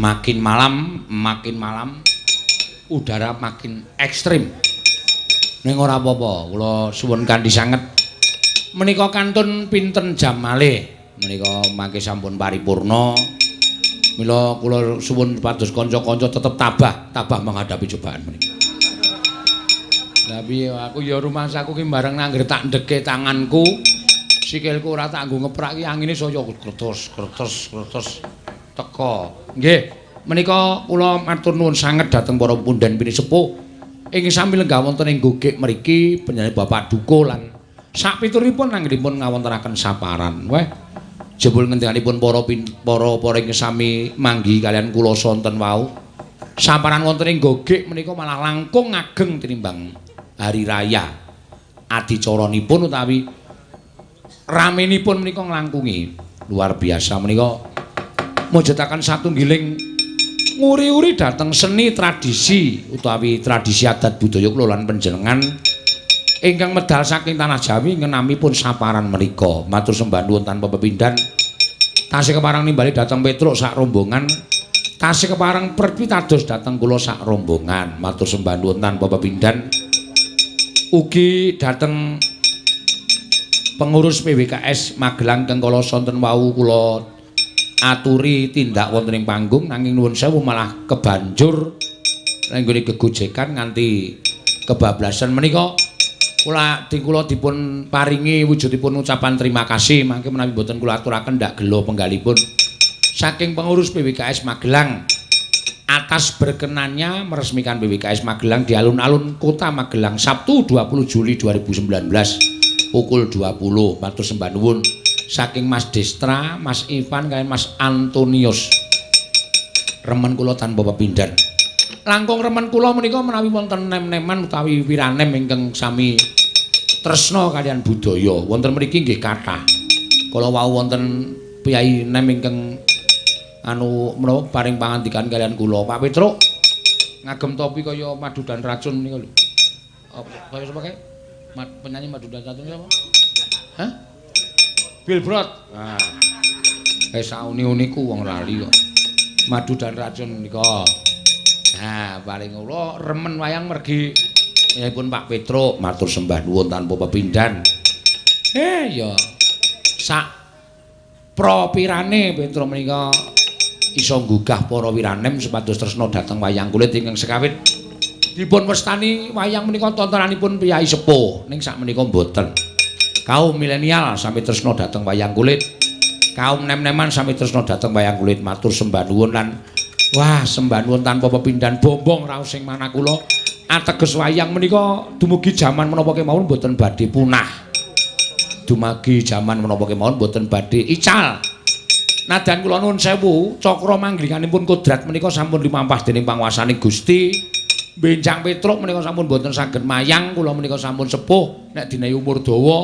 Makin malam udara makin ekstrim. Ning ora apa-apa, kula suwun kanthi sanget. Menika kantun pinten jam malih? Menika mangke sampun paripurna. Mila kula suwun pados kanca-kanca tetep tabah, tabah menghadapi cobaan menika. Lah piye aku ya rumangsaku ki bareng nangger tak ndeke tanganku, sikilku ora tak nggo ngeprak ki angine saya kretos kretos kretos teka. Nggih, menika kula matur nuwun sanget dhateng para punden pinisepuh ing sami lenggah wonten ing Gogik mriki panjenengan Bapak Duko lan sapituripun anggenipun ngawontenaken saparan. Weh, jebul ngendikanipun para ing sami manggi kalian kula sonten wau. Saparan wonten ing Gogik menika malah langkung ageng tinimbang hari raya. Adicaranipun utawi ramenipun menika nglangkungi luar biasa menika mujudaken satunggiling nguri-uri dhateng seni tradisi utawi tradisi adat budaya kula lan panjenengan ingkang medal saking tanah Jawi ngenamipun saparan menika. Matur sembah nuwun tanpa pepindhan. Tasih kepareng nimbali dhateng Petruk sak rombongan, tasih kepareng perpitados dhateng kula sak rombongan. Matur sembah nuwun tanpa pepindhan. Ugi dhateng pengurus PWKS Magelang ingkang kala sonten wau kula aturi tindak wonten ing panggung, nanging nuwun sewu malah kebanjur nggone gegojekan nganti kebablasan. Menika kula dipun paringi wujudipun ucapan terima kasih mangke menawi mboten kula aturaken ndak gelo penggalipun saking pengurus PWKS Magelang atas berkenannya meresmikan PWKS Magelang di alun-alun Kota Magelang Sabtu 20 Juli 2019 pukul 20. Matur sembah nuwun saking Mas Destra, Mas Ivan kaliyan Mas Antonius. Remen kula tanpa pepindhan. Langkung remen kula menika menawi wonten nem-neman utawi wiranem ingkang sami tresna kaliyan budaya. Wonten mriki nggih kathah. Kala wau wonten piyai nem ingkang anu menapa paring pangandikan kaliyan kula, Pak Petruk ngagem topi kaya madu dan racun menika lho. Kaya sapa kae? Penyanyi madu dan racun sapa? Hah? Bill Brot. Nah. Sauni-uniku wong lali kok. Madu dan racun menika. Nah, paling kula remen wayang mergi pun Pak Petruk, matur sembah nuwun tanpa pepindhan. Ya sak propirane Petruk menika iso nggugah para wiranem supados tresna dhateng wayang kulit ingkang sekawit dipun wastani wayang menika tontonanipun piyai sepuh, ning sak menika mboten. Kaum milenial sami tresna dhateng wayang kulit, kaum nem-neman sami tresna dhateng wayang kulit. Matur sembah nuwun lan wah sembah nuwun tanpa pepindhan bombong raos sing manah kula. Ateges wayang menika dumugi jaman menapa kemawon mboten badhe punah. Dumagi jaman menapa kemawon mboten badhe ical. Nadyan kula nuwun sewu, cakra manggilinganipun kodrat menika sampun lumampah dening panguwasaning Gusti. Benjang Petruk menika sampun mboten saged mayang, kula menika sampun sepuh nek dinehi umur dawa.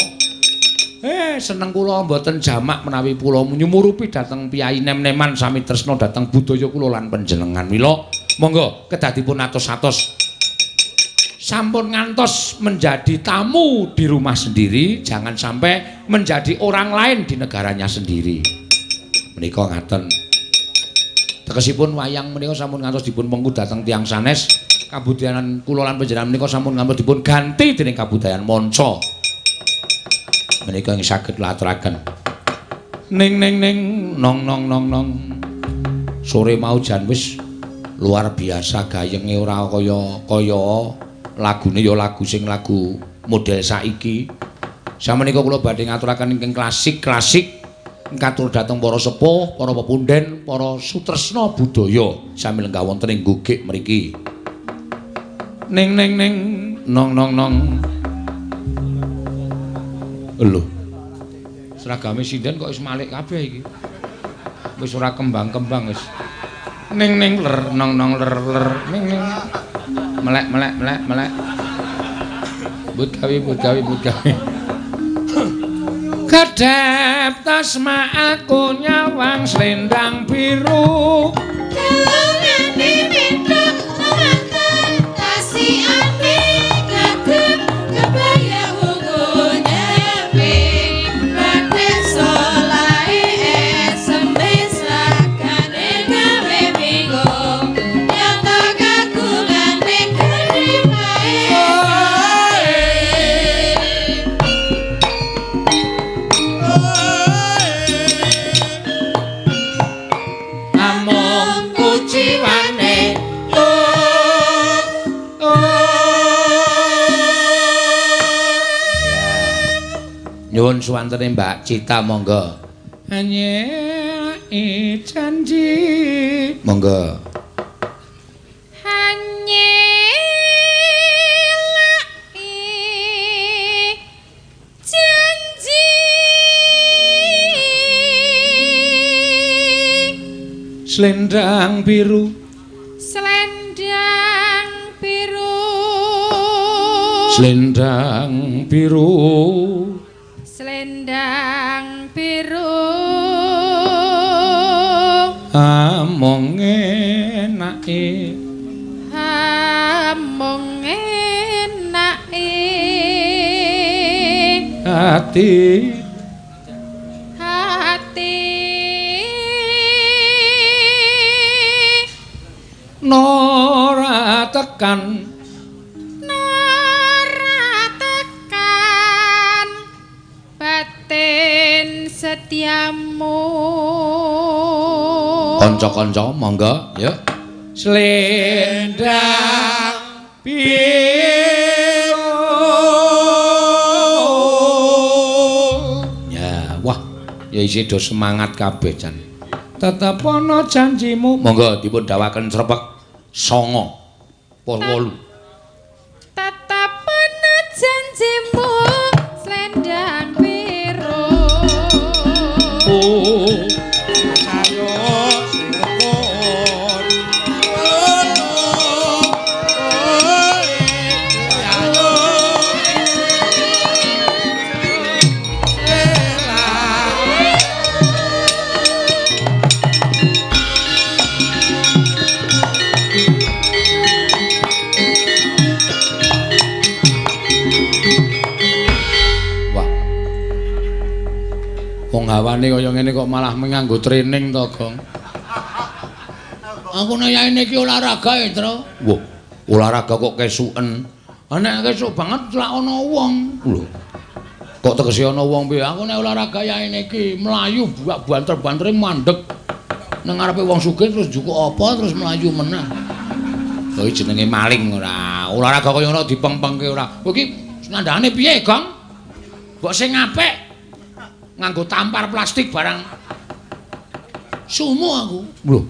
Seneng kula mboten jamak menawi kula nyumurupi dhateng piyai nem-neman sami tresna dhateng budaya kula lan panjenengan. Mila monggo kedah dipun atos-atos. Sampun ngantos menjadi tamu di rumah sendiri, jangan sampai menjadi orang lain di negaranya sendiri. Menika ngaten. Tegesipun wayang menika sampun ngantos dipun pengku dhateng tiyang sanes. Kabudayan kula lan panjenengan menika sampun ngantos dipun ganti dening kabudayan manca. Menika ing saged laturaken. Ning ning ning nong nong nong nong. Sore mau jan wis luar biasa gayenge ora kaya kaya lagune ya lagu sing lagu model saiki. Samenika kula badhe ngaturaken ingkang klasik-klasik katur dhateng para sepuh, para pepunden, para sutresna budaya sami lenggah wonten ing Gogik mriki. Ning ning ning nong nong nong. Lho. Seragame sinden kok wis malik kabeh iki. Wis ora kembang-kembang wis. Ning ning ler nong nong ler ler ning ning. Melek melek melek melek. But gawe but gawe but gawe. Kedep tasma aku nyawang selendang biru. Dalane Petruk mantan kasihane kagem kebaya ungu nyepi batin solahe esem sakane gawe minggu. Nyuwun suwantene Mbak Cita monggo. Hanyelaki janji. Monggo. Hanyelaki janji. Selendang biru. Selendang biru. Selendang biru. Selendang biru. Among enake. Among enake. Ati. Ati. Nora tekan. Batin setiamu. Kanca-kanca monggo yuk. Selendang biru. Ya, wah, ya isih do semangat kabeh jan. Tetep ana janjimu. Monggo dipun dawaken srepek 9 apa 8. Tetep ana janjimu selendang biru. Oh. Wong hawane kaya ngene kok malah nganggo training to, Gong. Aku nek yaene iki olahraga e, Tru. Wah, olahraga kok kesuken. Nek kesuk banget lak ana wong. Lho. Kok tegese ana wong piye? Aku nek olahraga yaene iki mlayu banter-bantere mandeg. Nang ngarepe wong sugih terus njukuk apa terus mlayu meneh. Lha iki jenenge maling ora. Olahraga kaya ngono dipengpengke ora. Kowe iki ngandhane piye, Gong? Mbok sing apik. Nganggo tampar plastik barang. Sumuk aku. Lho.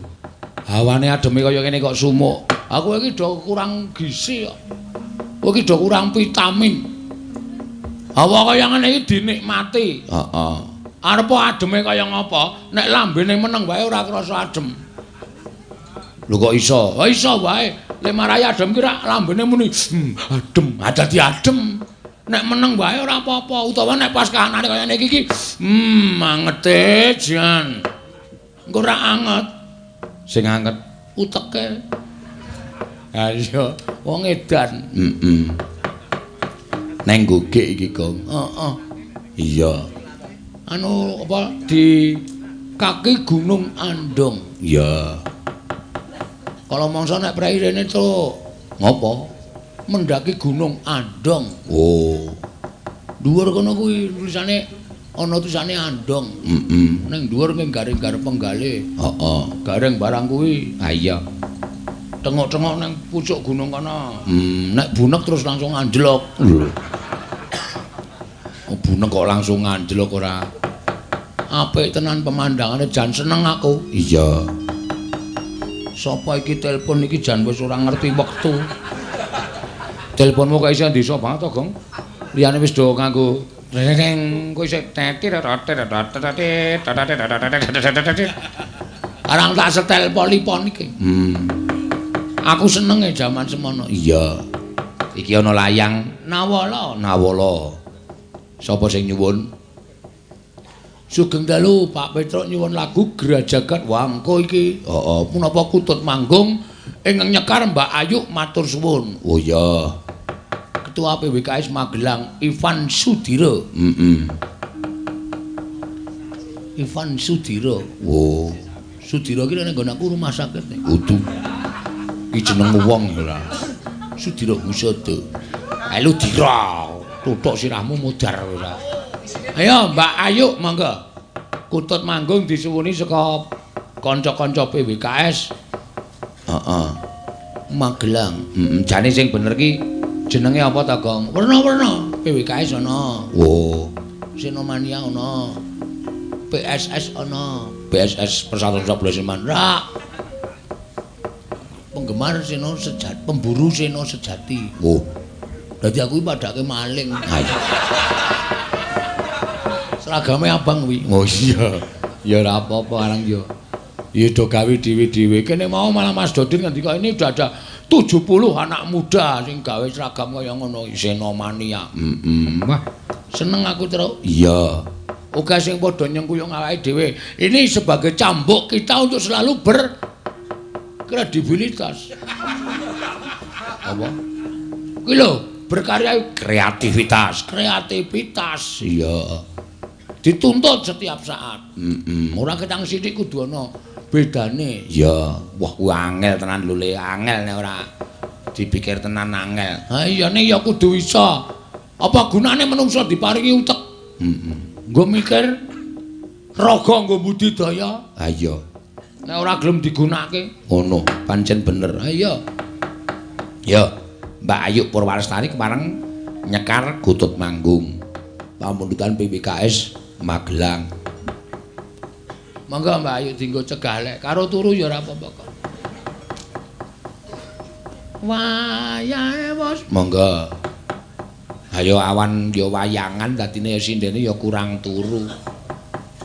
Hawane ademe kaya ngene kok sumuk. Aku iki do kurang gizi kok. Kowe iki do kurang vitamin. Hawa kaya ngene iki dinikmati. Heeh. Arep ademe kaya ngapa? Nek lambene meneng wae ora krasa adem. Lho kok iso? Ha iso wae. Lek marai adem ki rak lambene muni adem, dadi adem. Nek meneng wae ora apa-apa, utawa nek pas kahanane kaya niki iki, angete jan. Engko ora anget. Sing anget uteke. Ha iya, wong edan. Heeh. Neng gogek iki, Gong. Heeh. Iya. Anu apa di kaki Gunung Andong. Iya. Kalau mangsa nek prei rene, Truk. Ngopo? Mendaki Gunung Andong. Oh. Dhuwur kono kuwi tulisane ana tulisane Andong. Heeh. Ning dhuwur ning garing-garing penggale. Heeh. Garing barang kuwi. Ha iya. Tengok-tengok ning pucuk gunung kono. Nek bunek terus langsung anjlok. Lho. Oh, bunek kok langsung anjlok ora. Apik tenan pemandangane jan seneng aku. Iya. Sapa iki telepon iki jan wis ora ngerti wektu. Teleponmu kok isih desa banget to, Gong. Liyane wis do nganggo reng kowe isih arang tak setel polipon iki. Aku seneng e jaman semono. Iya. Iki ana layang Nawala, Nawala. Sapa sing nyuwun? Sugeng dalu Pak Petruk nyuwun lagu Grajagan Wangko iki. Heeh, punapa kutut manggung ingkang nyekar Mbak Ayu matur suwun. Oh iya. Ketua PWKS Magelang Ivan Sudiro. Heeh. Ivan Sudiro. Oh. Sudiro iki nek nggon aku rumah sakit. Kudu. Iki jeneng wong ora. Sudiro Husada. Ayo dira. Tutuk sirahmu mudhar ora. Ayo Mbak Ayu monggo. Kutut manggung disuwuni saka kanca-kanca PWKS. Heeh. Magelang. Heeh, jane sing bener ki jenenge apa ta, Gong? Werna-werna. PWKS ana. Oh. Senomania ana. PSS ana. PSS Persatuan Sepak Bola Sleman. Ra. Penggemar Seno sejati, pemburu Seno sejati. Oh. Dadi aku iki padake maling. Ha iya. Seragame abang kuwi. Oh iya. Ya ora apa-apa arang ya. Ya do gawe dhewe-dhewe. Kene mau malah Mas Dodin ngendika ini udah ada 70 anak muda sing gawe seragam kaya ngono Senomania. Heeh. Wah, seneng aku, Truk. Iya. Oke sing padha nyengkuyung awake dhewe. Ini sebagai cambuk kita untuk selalu berkredibilitas. Apa? Kuwi lho, berkarya kreativitas, kreativitas. Iya. Dituntut setiap saat. Heeh. Ora ketang sithik kudu ana bedane. Iya. Wah, kuwi angel tenan lho, Le. Angel nek ora dipikir tenan angel. Ha iya nek ya kudu iso. Apa gunane menungso diparingi utek? Heeh. Nggo mikir, raga nggo budidaya. Ha iya. Nek ora gelem digunakake, ngono, pancen bener. Ha iya. Ya, Mbak Ayu Purwalestari kepareng nyekar Gutut Manggung. Pamundutan PWKS Magelang. Monggo Mbak Ayu dienggo cegah lek karo turu ya ora apa-apa kok. Wayahe wis. Monggo. Ayo awan ya wayangan dadine ya sindene ya kurang turu.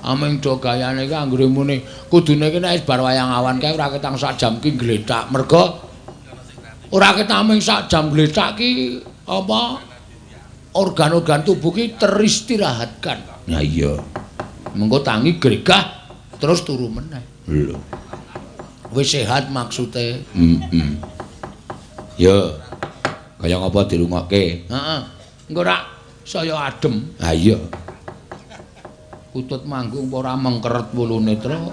Aming do gayane iki anggere muni kudune iki nek wis bar wayang awan kae ora ketang sak jam ki gletak. Mergo ora ketang ming sak jam gletak ki apa organ-organ tubuh ki teristirahatkan. Nah iya. Mengko tangi gregah terus turu meneh. Lho. Wis sehat maksude. Heeh. Ya. Kaya ngapa dirungokke? Heeh. Engko rak saya adem. Ha iya. Kutut manggung apa ora mengkeret wulune, Truk.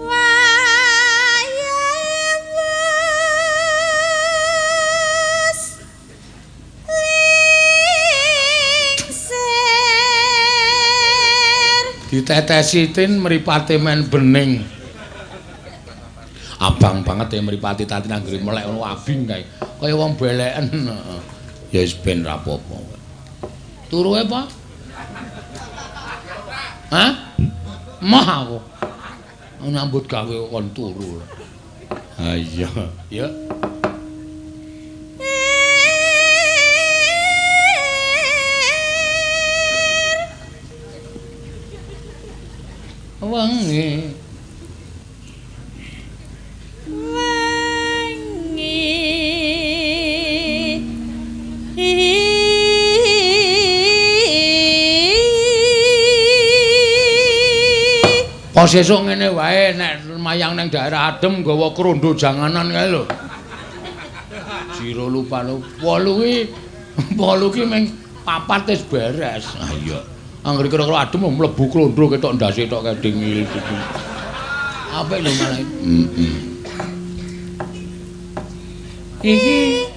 Wayahe wis lingsir. Ditetesi tin mripate men bening. Abang banget ya mripate tati anggere melek ngono abing kae. Kaya wong beleken. Ya wis ben ra apa-apa. Turu apa? Hah? Moh aku. Nyambut gawe kon turu. Ha iya. Ya. Wengi. Wengi. Apa sesuk ngene wae nek mayang nang daerah adem nggawa krondo janganan kae lho. Jiro lupa lho. 8 ki ming 4 wis beres. Ha iya. Angger kira-kira adem mlebu krondo ketok ndase tok kae dingil iki. Apik lho malah. Heeh. Iki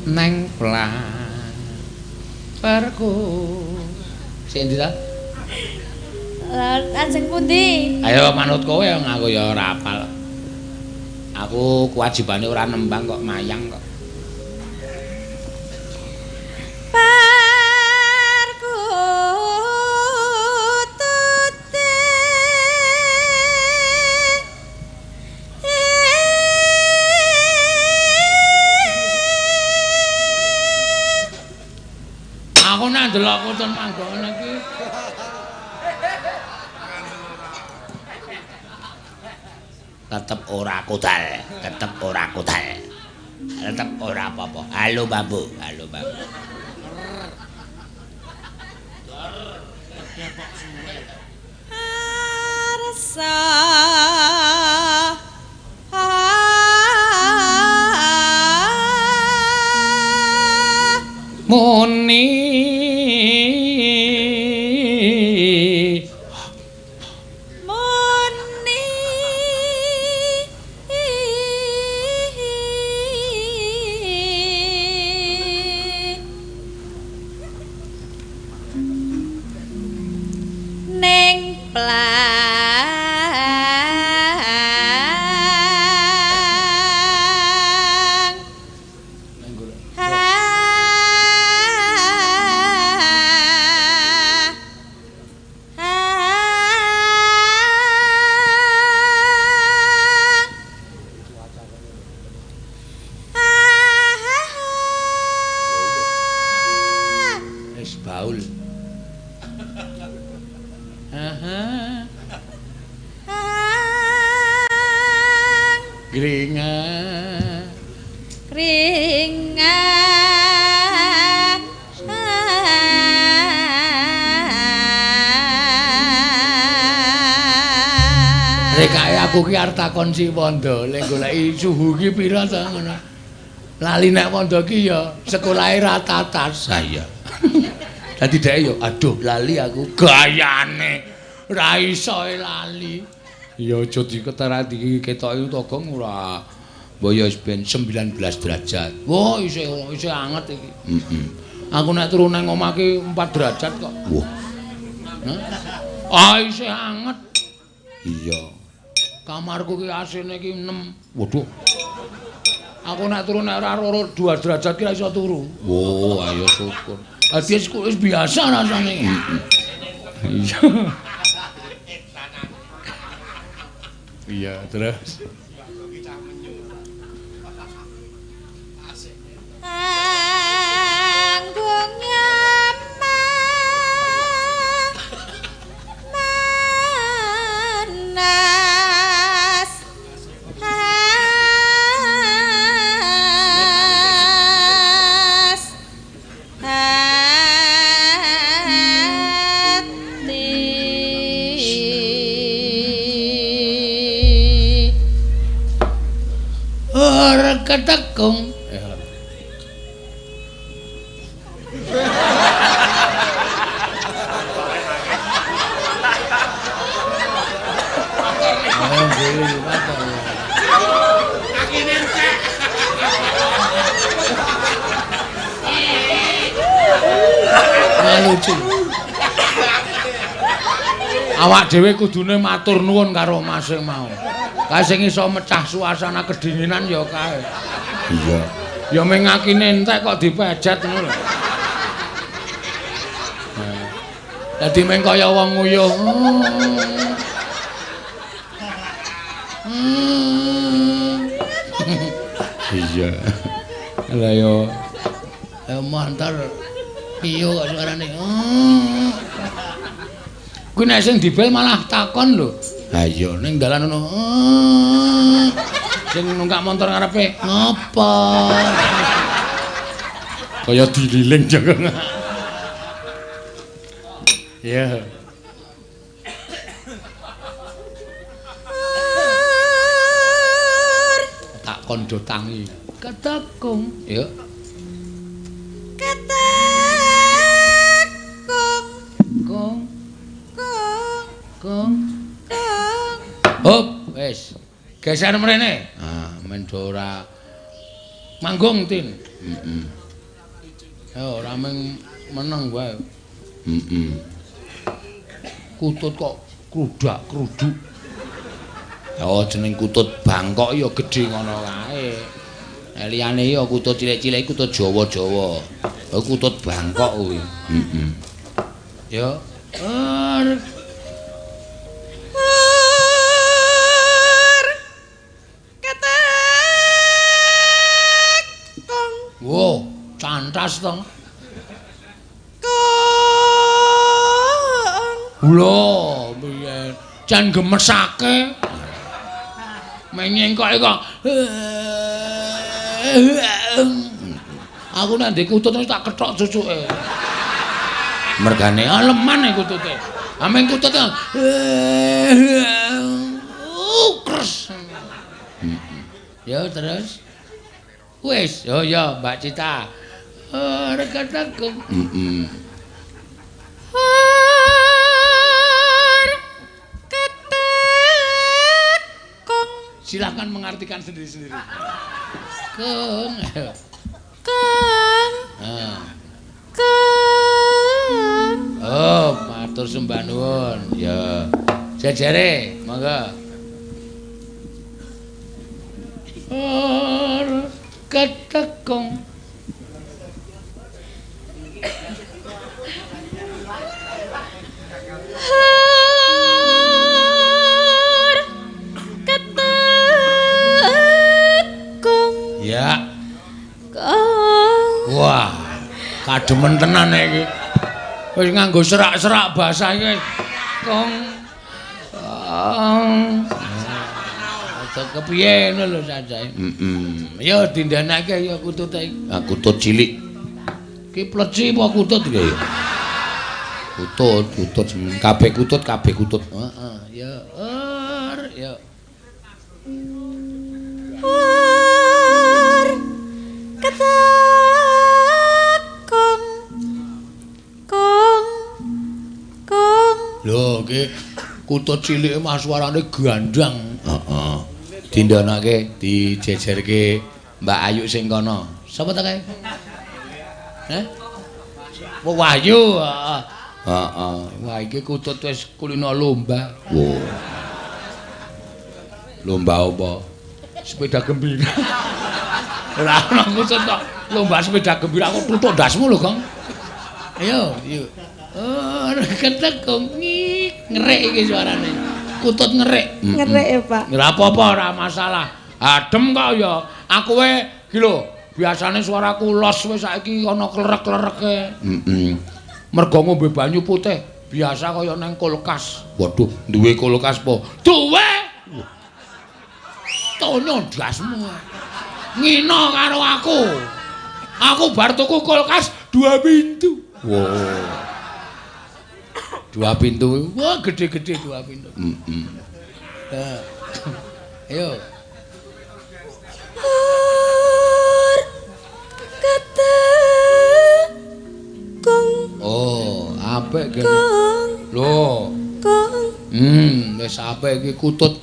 neng perku. Sing endi ta? Lajeng pundi? Ayo manut kowe aku ya ora apal. Aku kewajibane ora nembang kok mayang kok. Parkutute Aku nek ndelok kutun manggon iki. Tetep ora kudal, tetep ora kudal. Tetep ora apa-apa. Halo bambu, halo bambu. Arsa Muni muni Cemplang ha ha Wis baul. Aha. Gringa. Ringan. Rekake aku ki arep takon si Wondo, lek goleki suhu ki pira to ngono. Lali nek Wondo ki ya sekolahe ra tatas. Ha iya. Dadi dhek ya aduh lali aku gayane ra iso lali. Ya aja diketara diketoki togong ora. Mbok ya wis ben 19 derajat. Wah, isih isih anget iki. Heeh. Aku nek turu nang omah ki 4 derajat kok. Wah. Hah? Ah, isih anget. Iya. Kamarku ki AC-ne ki 6. Waduh. Aku nek turu nek ora 2 derajat ki ra iso turu. Wah, ayo syukur. Dadi wis biasa rasane. Iya. Iya, terus. Anggung manas has hati Ora ketekung. Oh, boleh patah. Wah, lucu. Awak dhewe kudune matur nuwun karo Mas sing mau. Kae sing iso mecah suasana kedinginan ya kae. Iya. Ya mung ngakine entek kok dipejet ngono lho. Dadi mung kaya wong nguyuh. Iya. Lah yo montor piyo kok suarane. Kuwi nek sing dibel malah takon lho. Ha iya ning dalan ngono. Sing nungkak montor ngarepe ngopo? Kaya dililing jaga. Iya. Tak kondo tangi. Ketekung. Ya. Ketekung. Kung. Kung. Kung. Kung. Hop, wis. Geser mrene. Ah, men do ora manggung, Tin. Heeh. Ya ora mung meneng wae. Heeh. Kutut kok krudak-kruduk. Ya jeneng kutut Bangkok ya gedhe ngono kae. Nek liyane ya kutut cilik-cilik kutut Jawa-Jawa. Oh kutut Bangkok kuwi. Heeh. Ya. Ketekung. Wo, cantas to. Kung. Lho, piye? Jan gemesake. Menyengkoke kok. Aku nek ndek kutut wis tak kethok cucuke. Mergane aleman e kutute. Ameng kutut. Kres. Ya terus. Wis, oh ya Mbak Cita. Ora ketekung. Heeh. Ketekung. Silakan mengartikan sendiri-sendiri. Kung. Kung. Ah. Kung. Oh, matur Matur sembah nuwun. Ya. Jejere, monggo. Or ketekung. Har ketekung. Ya. Kong. Wah, kademen tenan iki. Wis nganggo serak-serak basa iki. Kong. Kong. Aja kepiye ngono lho sajae. Heeh. Ya dindanake ya kutute. Ah kutut cilik. Ki pleci apa kutut iki ya? Kutut, kutut kabeh kutut, kabeh kutut. Heeh, ya. Er, ya. Har ketekung. Kong. Kong. Lho, iki kutut cilike mah suarane gandang. Heeh. Dindanake dijejerke Mbak Ayu sing kono. Sapa ta kae? Heh? Wahyu, heeh. Heeh. Wah, iki kutut wis kulino lomba. Wah. Lomba apa? Sepeda gembira. Ora ana kutut kok lomba sepeda gembira aku tutuk ndasmu lho, Gong. Ayo, yuk. Oh, ketekung ngerik iki suarane. Kutut ngerik. Ngerik ya, Pak. Ora apa-apa, ora masalah. Adem kok ya. Aku we iki lho, biasane suaraku los wis saiki ana klerek-klereke. Heeh. Mergo ngombe banyu putih, biasa kaya nang kulkas. Waduh, duwe kulkas po? Duwe. Tonyo ndasmu. Ngino karo aku. Aku bar tuku kulkas 2 pintu. Wow. 2 pintu. Wah, gede-gede 2 pintu. Heeh. Nah. Ayo. Har ketekung. Oh, apik kene. Kong. Lho. Kong. Wis apik iki kutut.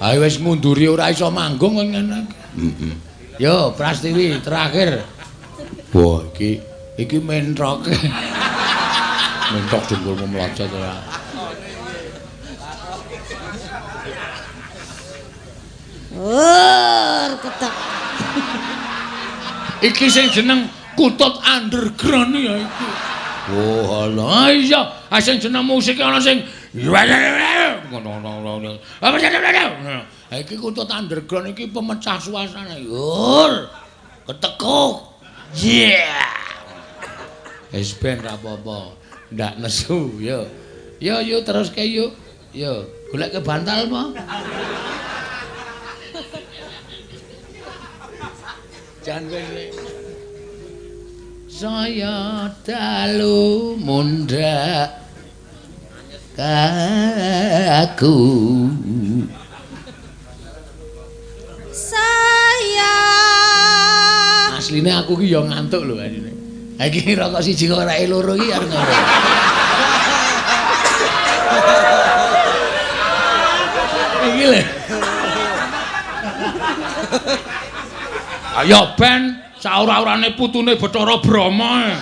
Ayo wis ngunduri ora iso manggung ngene iki. Heeh. Yo, Prastiwi terakhir. Wah, iki iki mentroke. Mentok dengkulmu mlocot ora. Har ketek. Iki sing jeneng kutut underground ya iki. Oh, alah iya, sing jeneng musik ana sing ngono. Iki kutut underground iki pemecah suasana. Yur. Ketekuk. Yeah. Wis ben ra apa-apa. Ndak nesu yo. Yo yo teruske yuk. Yo, golek ke bantal apa? Jangan kowe. Saya dalu mundhak kaku. Saya asline aku ki ya ngantuk lho asline. Ha iki rokok siji kok ora loro iki arep ngono. Iki lho. Ayo ben saura-urane putune Bathara Brahma.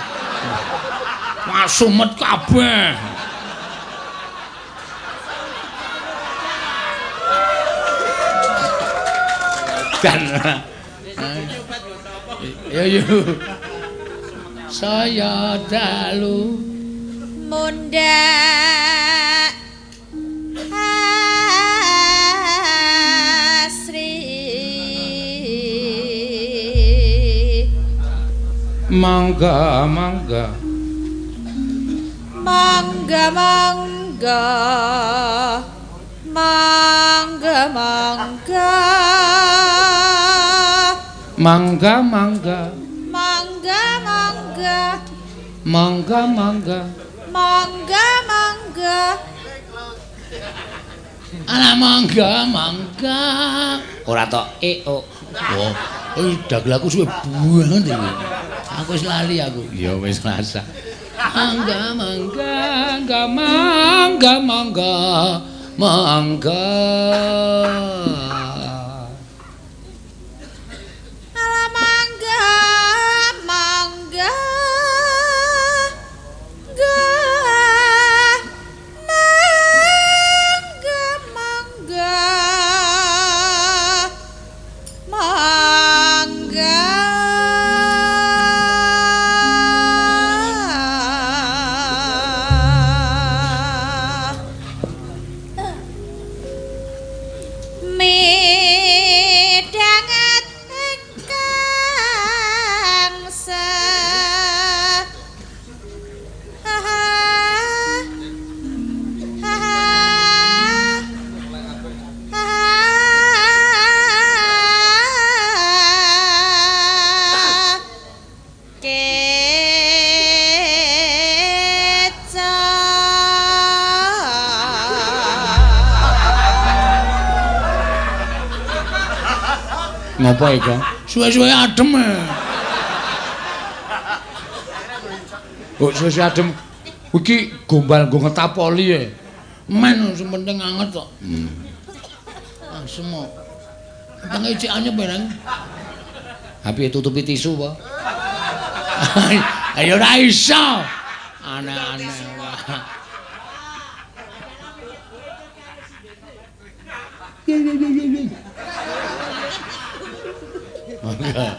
Masumet kabeh. Dan yo yo. Saya dalu mundhak asri. Mangga mangga. Mangga mangga. Mangga mangga. Mangga mangga. Mangga mangga. Mangga mangga. Mangga mangga. Ala mangga mangga. Ora tok e o. Oh, dagelku suwe banget iki. Aku wis lali aku. Ya wis rasa. Mangga mangga mangga mangga mangga mangga. Ala mangga mangga. Ga. Ngopo iki? Suwe-suwe adem. Kok suwe-suwe adem. Iki gombal nggo ngetapoli e. Men sing penting anget kok. Asem kok. Wetenge cek anyep barang. Ha piye tutupi tisu apa? Ayo ora iso. Aneh-aneh. Mangga.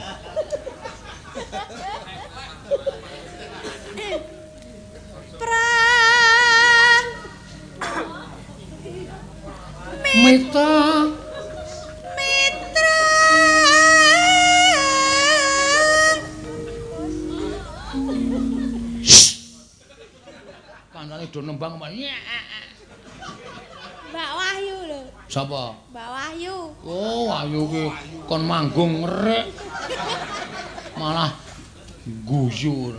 Mitra Mitra. Kancane do nembang kok. Mbak Wahyu lho. Sapa? Mbak Wahyu. Oh, Wahyu ki kon manggung ngerik. Malah guyu.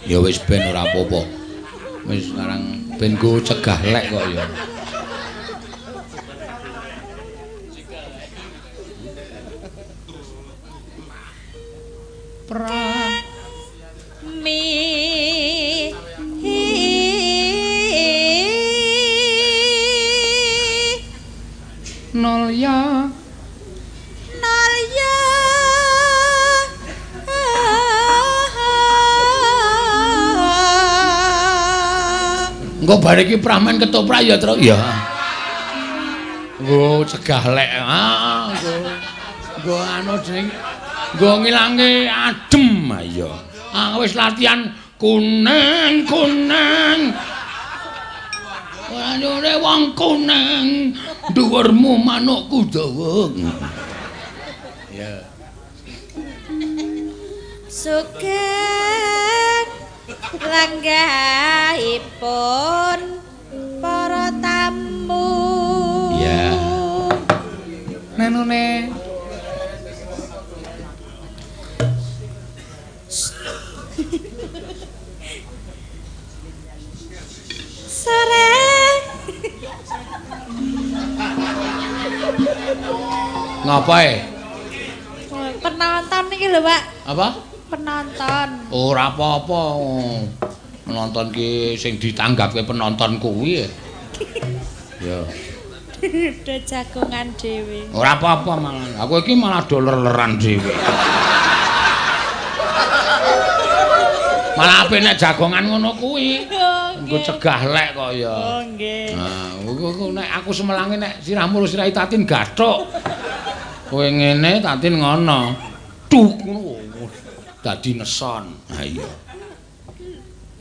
Ya wis ben ora apa-apa. Wis sekarang ben go cegah lek kok ya. Pra mi nol ya nol ya. Engko bar iki pramen ketoprak ya, Truk ya. Nggo cegah lek. Ah, nggo anu jeneng nggo ngilange adem. Iya. Ah wis latihan kuning kuning. Ora nyure wong kuning, dhuwurmu manukku dawa. Ya. Sugeng lenggahipun para tamu. Ya. Nenune. Sore. Ngapae? Penonton iki lho, Pak. Apa? Penonton. Ora apa-apa. Penonton ki sing ditanggapke penonton kuwi. Ya. Do jagongan dhewe. Ora apa-apa malah. Aku iki malah do ler-leran dhewe. Malah apik nek jagongan ngono kuwi. Nggo cegah lek kok ya. Oh nggih. Nah, nek aku semelange nek sirahmu sirahe Tatin gathuk. Kowe ngene Tatin ngono. Tuk ngono. Dadi neson. Ha iya.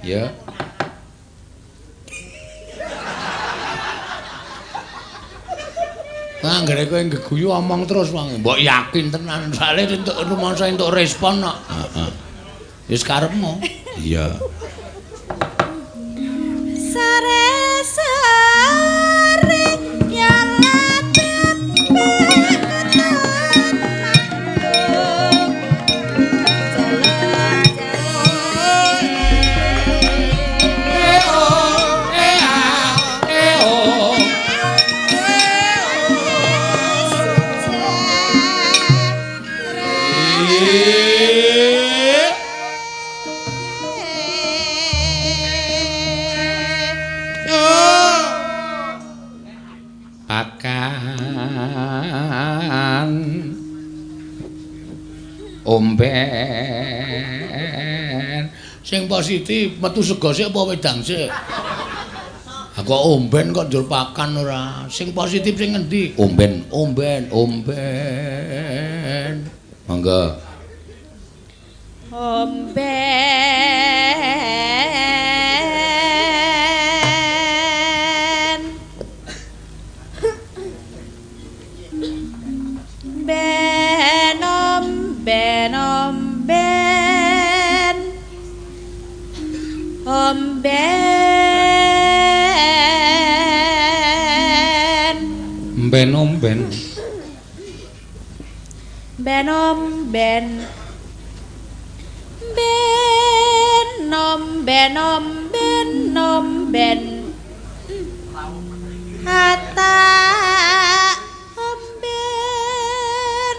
Ya. Nah, anggere kowe nggeguyu omong terus wong. Mbok yakin tenan soalé entuk rumangsa entuk respon kok. Heeh. Wis karepmu. Iya. Sore sore nyala Omben sing positif metu sego sik apa wedang sik? Aku omben kok njur pakan ora. Sing positif sing ngendi? Omben, omben, omben. Monggo. Omben. Ben omben omben. Omben. Ben omben. Ben omben. Ben omben omben omben. Hatta omben.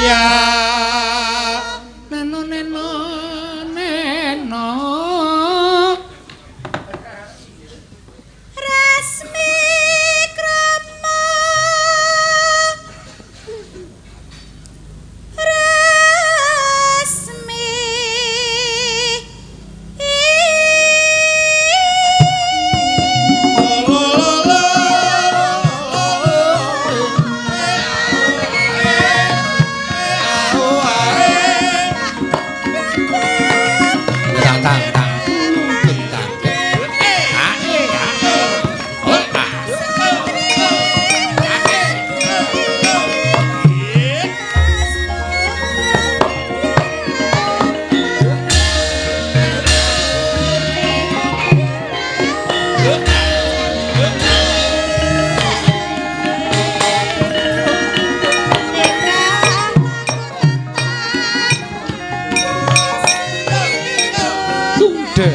Ya neno neno neno Resmi krama resmi tang tang tang tang ae ae oh ah. Tungde.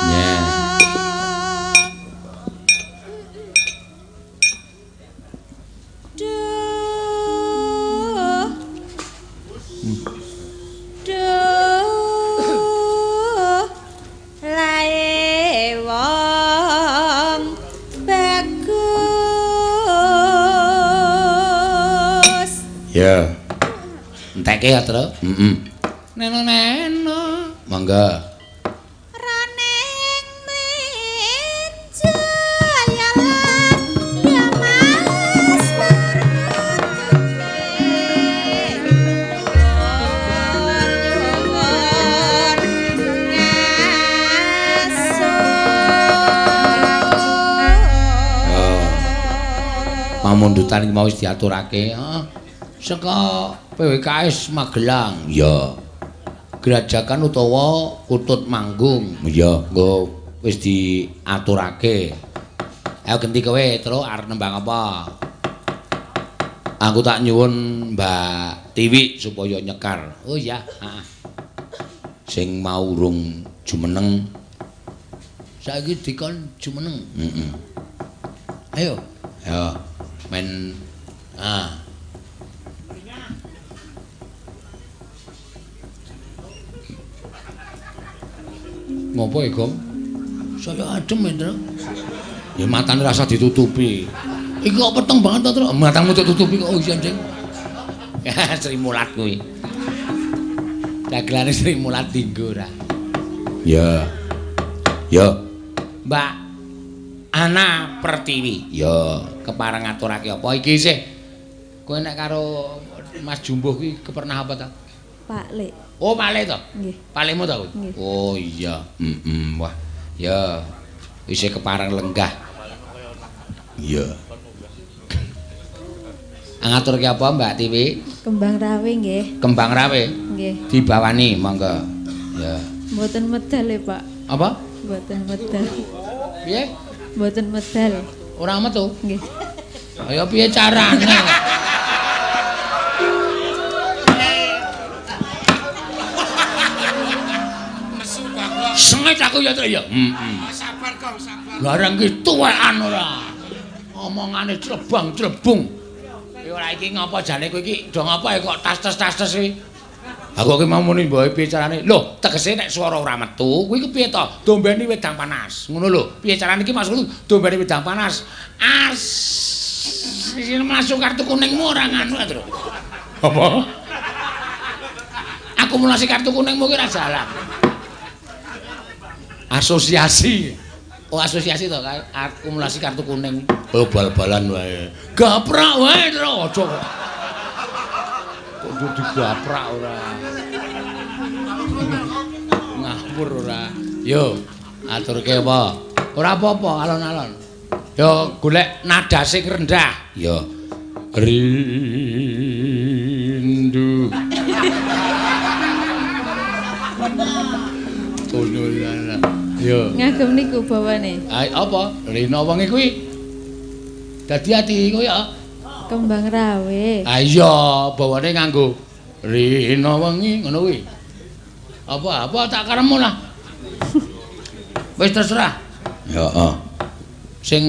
Ya. Duh. Duh. Lae wong bagus. Ya. Enteke ya, Tru? Heeh. Neno neno. Monggo. Raning menjaya lan ya Mas Nyuwun ngaso. Oh. Pamundutan iki mau wis diaturake, heeh. Saka PWKS Magelang. Ya. Grajagan utawa Kutut Manggung. Ya, nggo wis diaturake. Ayo genti kowe, Tru, arep nembang apa? Aku tak nyuwun Mbak Tiwi supaya nyekar. Oh iya, heeh. Sing mau urung jumeneng. Saiki dikon jumeneng. Heeh. Ayo. Ya, men ah. Ngopo ya, Gong? Saya adem, Indra. Ya matane rasa ditutupi. Iki kok peteng banget to, Tru? Matamu tutupi kok iya, Ding. Sri Mulat kuwi. Dagelane Sri Mulat dinggo ora. Ya. Ya. Mbak Ana Pertiwi. Ya, kepareng ngaturake apa iki isih? Kowe nek karo Mas Jumbuh kuwi kepernah apa ta? Pak Lek. Oh, Pak Lek to? Nggih. Pak Lekmu to kuwi? Nggih. Oh iya. Heeh, wah. Ya. Isih kepareng lenggah. Iya. Ngaturke apa Mbak Tiwi? Kembang rawe nggih. Kembang rawe? Nggih. Dibawani monggo. Ya. Mboten medal ya, Pak. Apa? Mboten medal. Piye? Mboten medal. Ora metu? Nggih. Ayo piye carane? Sengit aku ya, Tru ya. Heeh. Sabar, Kong, sabar. Barang ki tuwekan ora. Omongane clebang-clebung. Ya ora iki ngapa jane kowe iki do ngapa kok tas-tas-tas kuwi. Aku ki mau muni mboke piye carane. Lho, tegese nek swara ora metu, kuwi kepiye to? Dombeni wedang panas. Ngono lho. Piye carane iki maksudku dombeni wedang panas. As masuk kartu kuningmu ora nganu, Tru. Apa? Akumulasi kartu kuningmu ki ora jalan. Asosiasi. Oh, asosiasi to kae akumulasi kartu kuning. Oh, bal-balan wae. Gaprak wae, Tru. Aja kok. Kok digaprak ora. Ngawur ora. Yo, aturke apa? Ora apa-apa, alon-alon. Yo golek nada sing rendah. Yo. Rindu. Tono. Yo. Ngagem niku bawane. Ai apa? Rina wengi kuwi. Dadi ati kuwi ya. Kembang rawe. Ah iya, bawane nganggo rina wengi ngono kuwi. Apa apa tak karepmu lah. Wis terserah. Heeh. Sing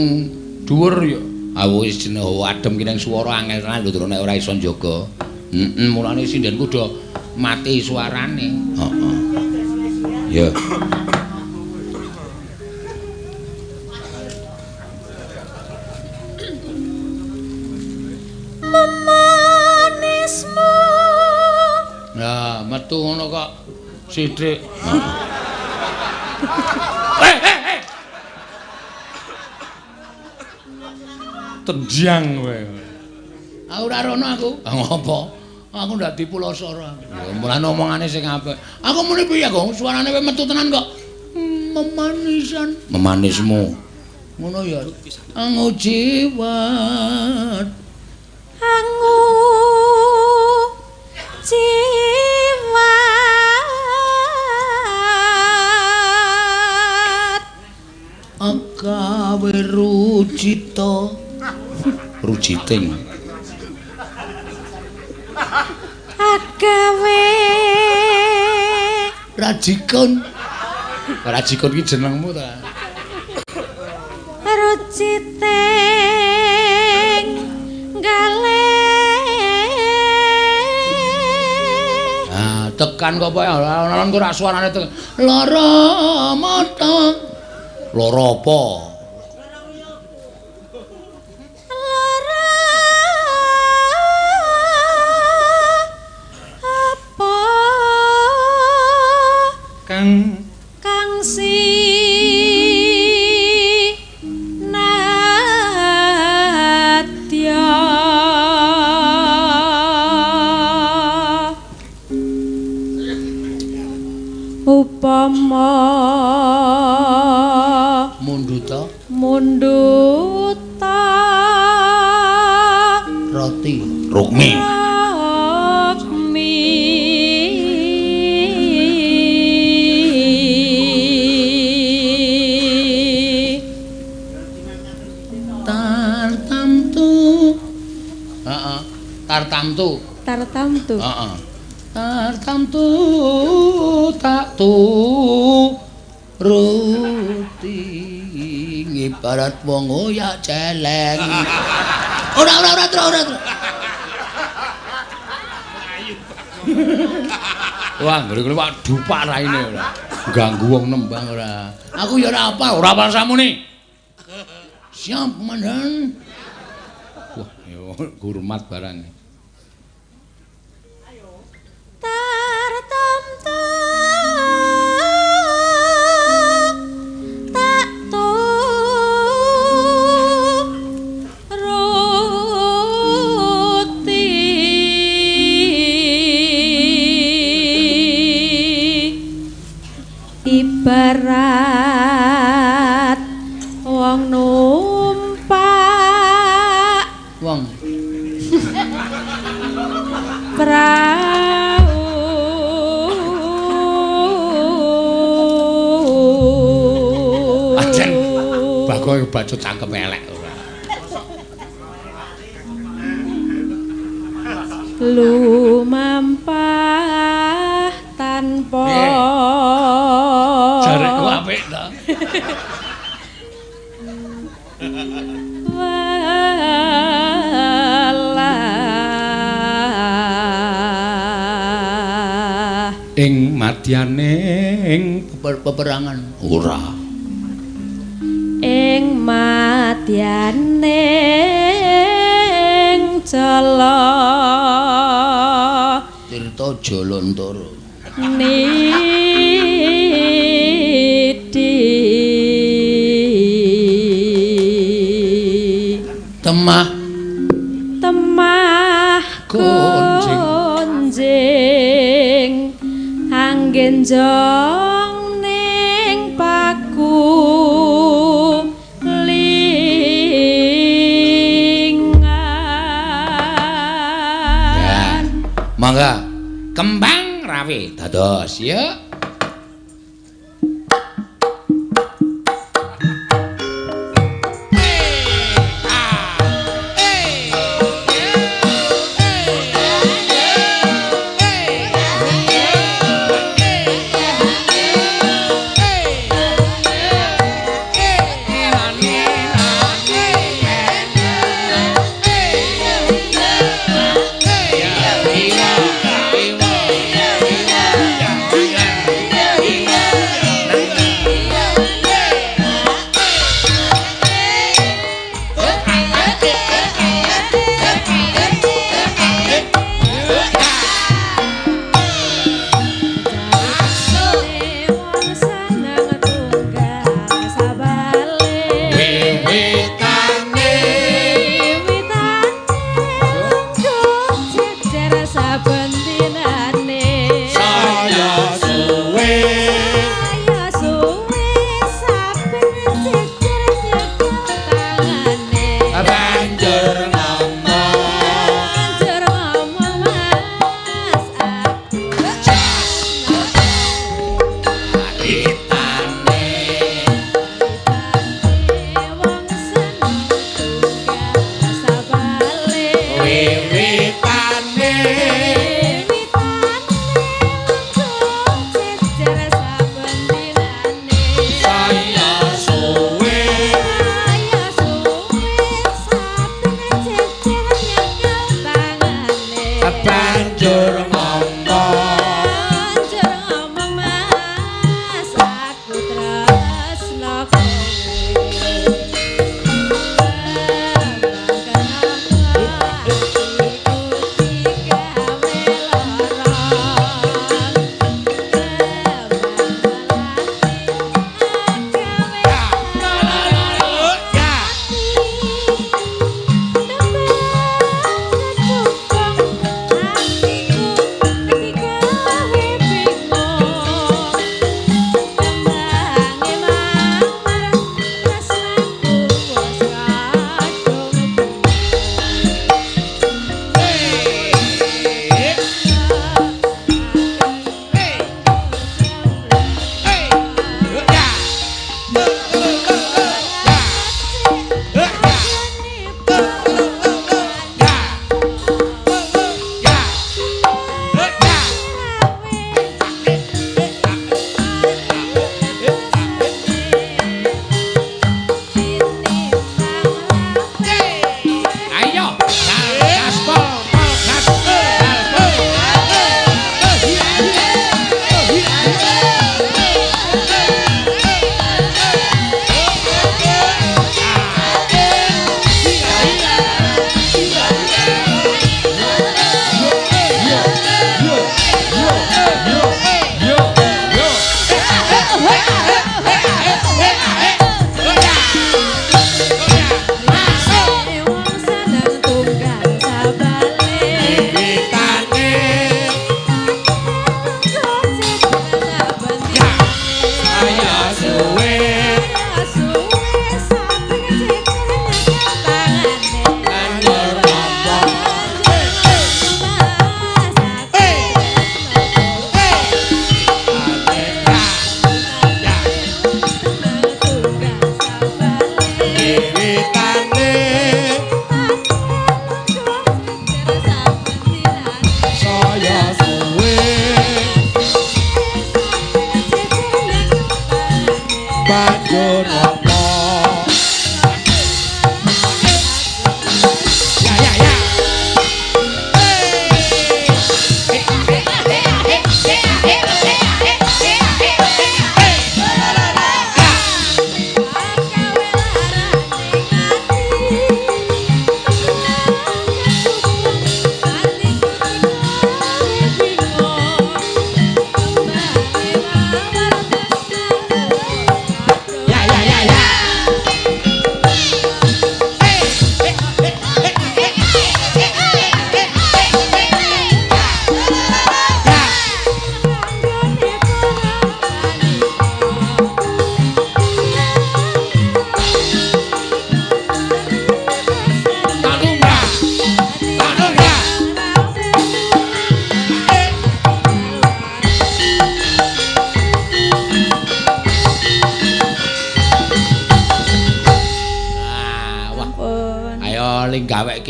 dhuwur ya aku wis jeneng hawa adem ki ning swara angel tenan lho nek ora iso njaga. Heeh, mulane sindenku do mati suarane. Heeh. Ya. Memanismu. Nah, metu ngono kok sithik. Tendang kowe. Aku ora rono aku. Ah ngopo? Aku ndak dipulosoro. Ya mulane omongane sing apik. Aku muni piye kok suarane kowe metu tenan kok. Memanisan. Memanismu. Ngono ya. Angu jiwat. Angu jiwat. Agawe rucita. Rujiting. Agawe Rajikun. Rajikun ki jenengmu ta? Rujiting gale. Ah, tekan kok apa ya? Alon-alon kok ora suarane tekan. Lara mata. Lara apa? Kang si nadya upama munduta munduta roti rukmi. Tartamtu. Tartamtu. Heeh. Tartamtu tak tu ruti ngibarat wong oyak celeng. Ora ora ora tro ora tro. Wah, ngene wak dupak raine ora. Ganggu wong nembang ora. Aku ya ora apa, ora apa samune. Siap, Komandan. Wah, yo hormat barang. Tartamtu tak turuti ibarat wong numpak wong prau. Ajen Bagong bacut cangkem elek ora. Lumampah tanpa jarekku apik ta. Walah ing madyaning peperangan ora. Ing madyaning jala Tirta Jalantara nidi temah temah gonjing anggen jong ning paku lingan. Ya, mangga kembang rawe dados ya.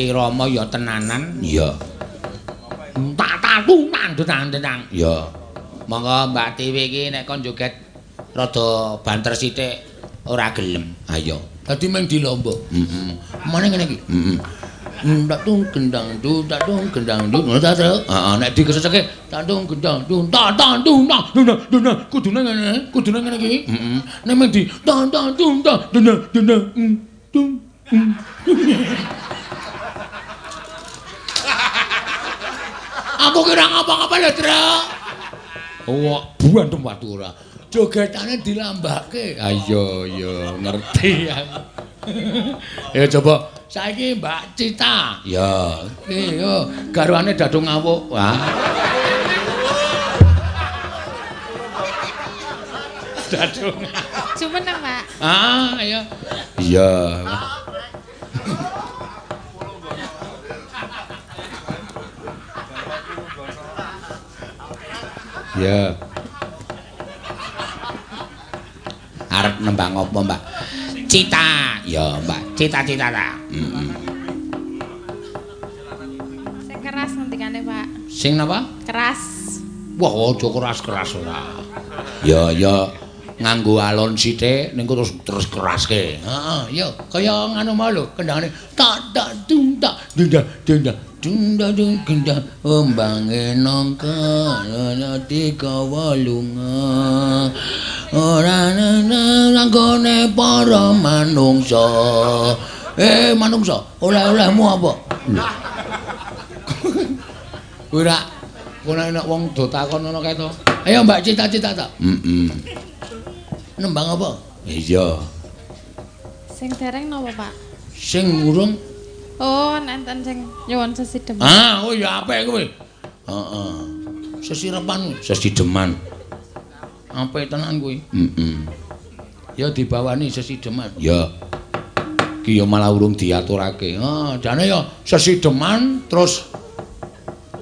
Rama ya tenanan. Iya. Tak tatu tandang tandang. Iya. Monggo Mbak Tiwi iki nek kon joget rada banter sithik ora gelem. Ayo. Dadi mung dilombok. Heeh. Mane ngene iki. Heeh. Tak tung gendang du tak tung gendang du ngono ta, Tru? Heeh, nek dikeseseke tak tung gendang du tak tak tung tak dung dung kudune ngene, kudune ngene iki. Heeh. Nek mung di tak tak tung tak dung dung dung. Aku kira ngapa-ngapa lho, Tru. Wah, buandem watu ora. Jogetane dilambake. Ayo, ya ngerti aku. Ya coba saiki Mbak Cita. Ya, iki yo garwane dadung ngawuk. Wah. Dadung. Jumeneng, Pak. Ah, ayo. Iya. Ya. Arep nembang apa, Mbak? Cita. Ya, Mbak. Cita-cita ta. Heeh. Sing keras ngendikane, Pak. Sing napa? Keras. Wah, aja keras-keras ora. Ya, ya nganggo alon sithik ning terus terus keraske. Heeh, ya kaya nganu mau lho, kendangane tak tak dung tak dung dung dung dung gendang ombange nangka ana digawa lunga ora ana langgone para manungsa. Manungsa, oleh-olehmu apa? Kuwi rak kono nek wong do takon ngono kae to. Ayo Mbak cita-cita ta. Heeh. Nembang apa? Iya. Sing dereng napa, Pak? Sing urung. Oh, nenten sing nyuwun sesideman. Ah, oh ya apik kowe. Heeh. Sesirepan, sesideman. Apik tenan kuwi. Heeh. Ya dibawani sesideman. Ya. Ki ya malah urung diaturake. Heeh, jane ya sesideman terus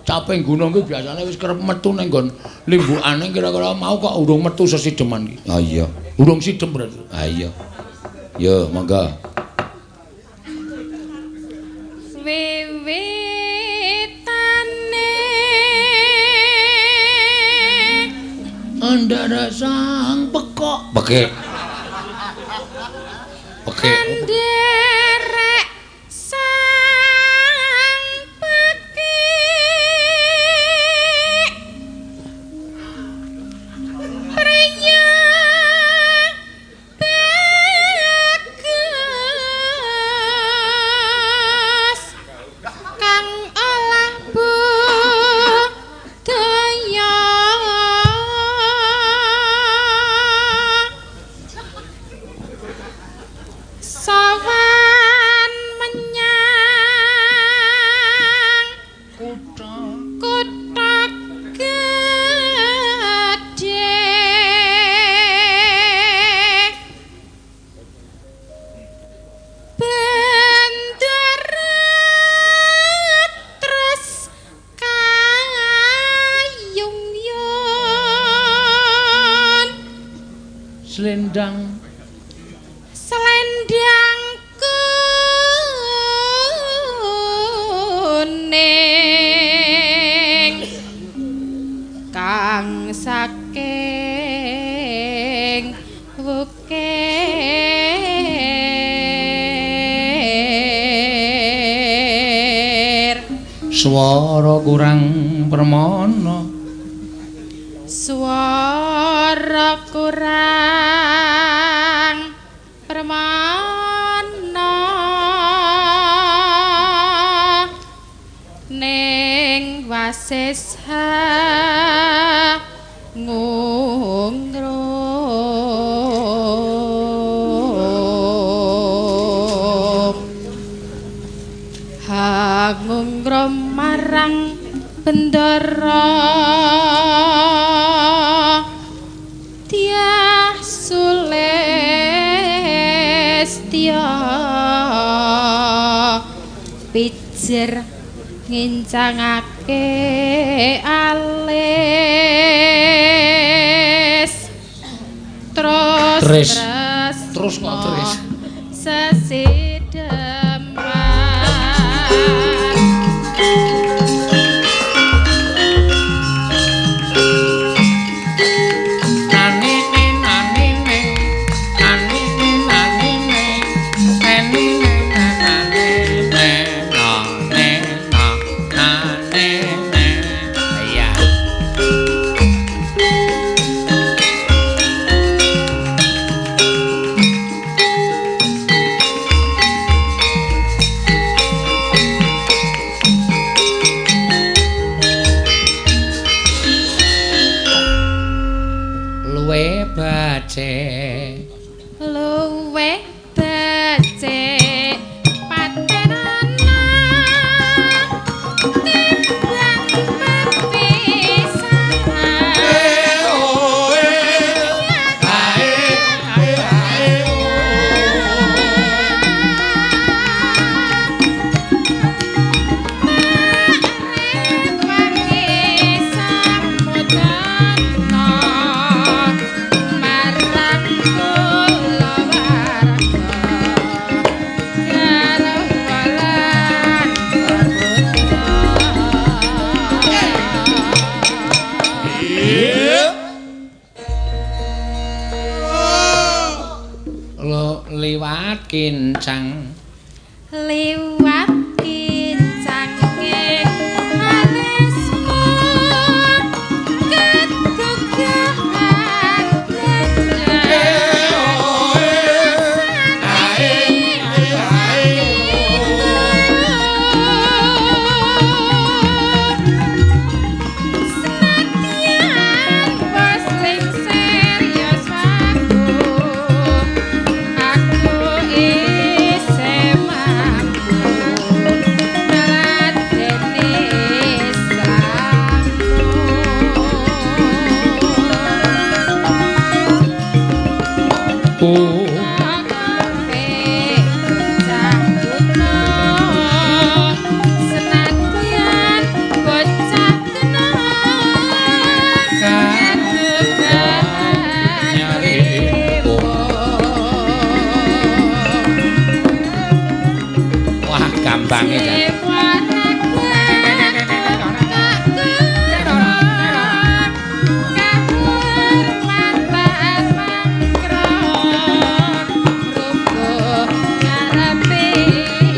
caping gunung kuwi biasane wis kerep metu ning nggon limbukane kira-kira mau kok urung metu sesideman ki. Ah iya. Urung sidem berarti. Ah iya. Ya, monggo. Wiwitane andhara sang pekok. Pekik. Pekik. Anderek sang pekik. Priya bagus kang olah budaya. Selendang selendang kuning kang saking wukir swara kurang permana swara kurang permana ning wasis ngungrum hangungrum marang bendara Dyah Sulestya pijer ngincangake alis terus terus kok terus sesideman luwe becik patenana timbang pepisahan liwat kincang liwat kincange alismu ketugahan senadyan wis lingsir ya aku isih mampu ngladeni sliramu. Senadyan bocah kena Wah, gambange jan.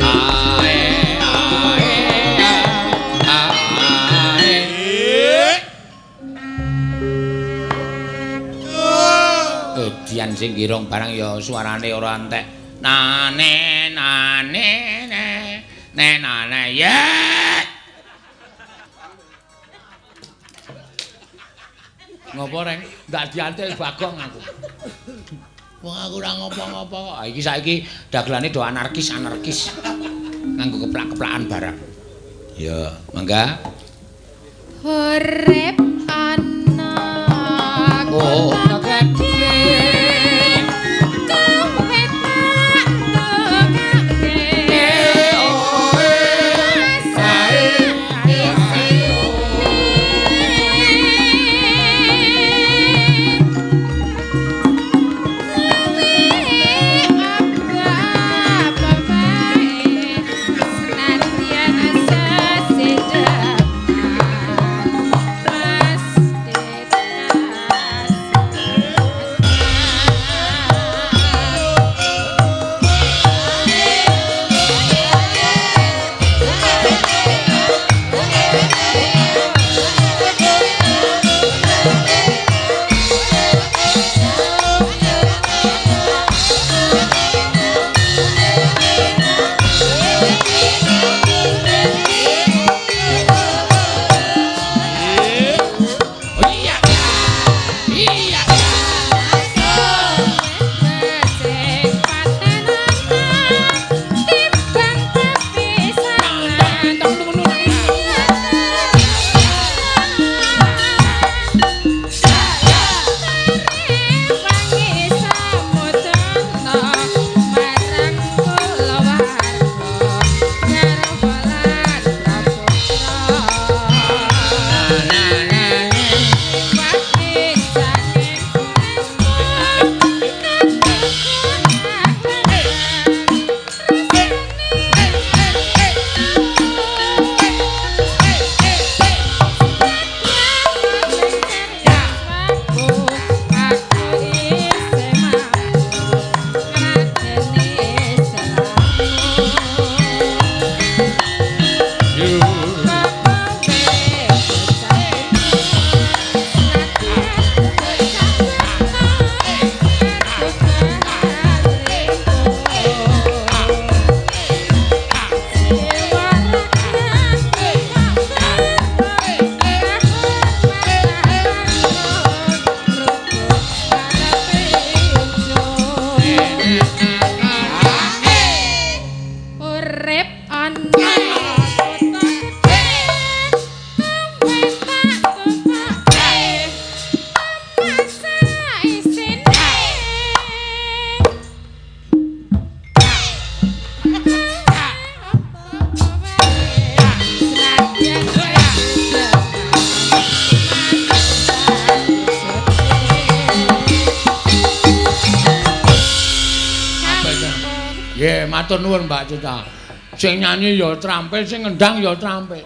Ae ae ae. Edian sing girong barang ya suarane ora entek. Nane nane ne ne nane ye. Ngopo reng? Ndak diantil Bagong aku. Wong aku ora ngopo-ngopo kok. Ah iki saiki dagelane do anarkis-anarkis. Nganggo keplak-keplakan barang. Ya, mangga. Urip ana Oh, gedhe kowe tak ndongake isine. Matur nuwun Mbak Cita. Sing nyanyi ya trampil, sing ngendang ya trampil.